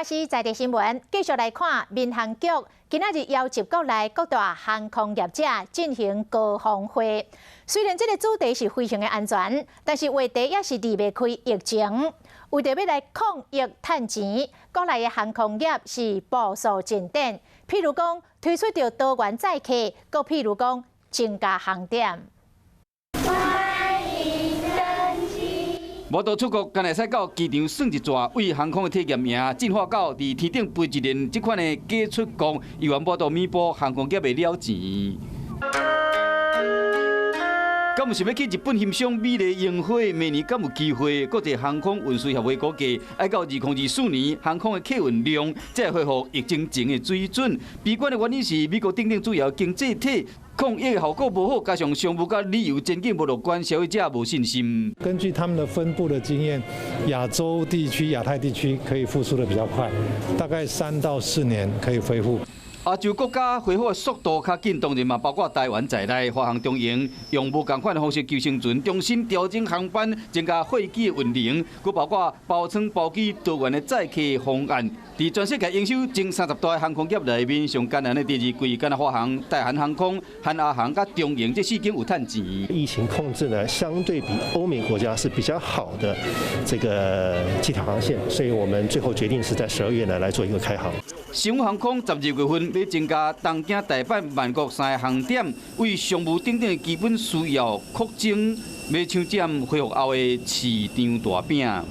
巴西在地新聞，繼續來看民航局今仔日邀集國內各大航空業者進行高峰會。雖然這个主題是飛行的安全，但是話題也是離袂開疫情。為著欲來抗疫趁錢，國內的航空業是步數進展，譬如講推出著多元載客，閣譬如講增加航點。歡迎登機。無度出國，敢會使到機場耍一逝，為航空的體驗營進化到佇天頂飛一輪，這款的假出國，猶原無度彌補航空業的了錢。敢有想欲去日本欣賞美麗櫻花？明年敢有機會？國際航空運輸協會估計，愛到2024年，航空的客運量才會恢復疫情前的水準。悲觀的原因是美國等等主要經濟體抗疫效果無好，加上商務佮旅遊前景無樂觀，消費者無信心。根據他們的分布的經驗，亞洲地區、亞太地區可以復甦得比較快，大概3到4年可以恢復。亞洲國家恢復的速度較緊，當然嘛包括台灣在內，華航、長榮用無仝款的方式求生存，重新調整航班，增加貨機的運能，閣包括包艙包機多元的載客方案。佇全世界營收前30大航空業內面，上艱難的第二季，敢若華航、大韓航空、韓亞航佮長榮這四間有趁錢。疫情控制呢，相對比歐美國家是比較好的這個機條航線，所以我們最後決定是在12月呢來做一個開航。星宇航空12月份欲增加東京、大阪、曼谷三個航點，為商務等等的基本需要擴增，欲搶佔恢復後的市場大餅。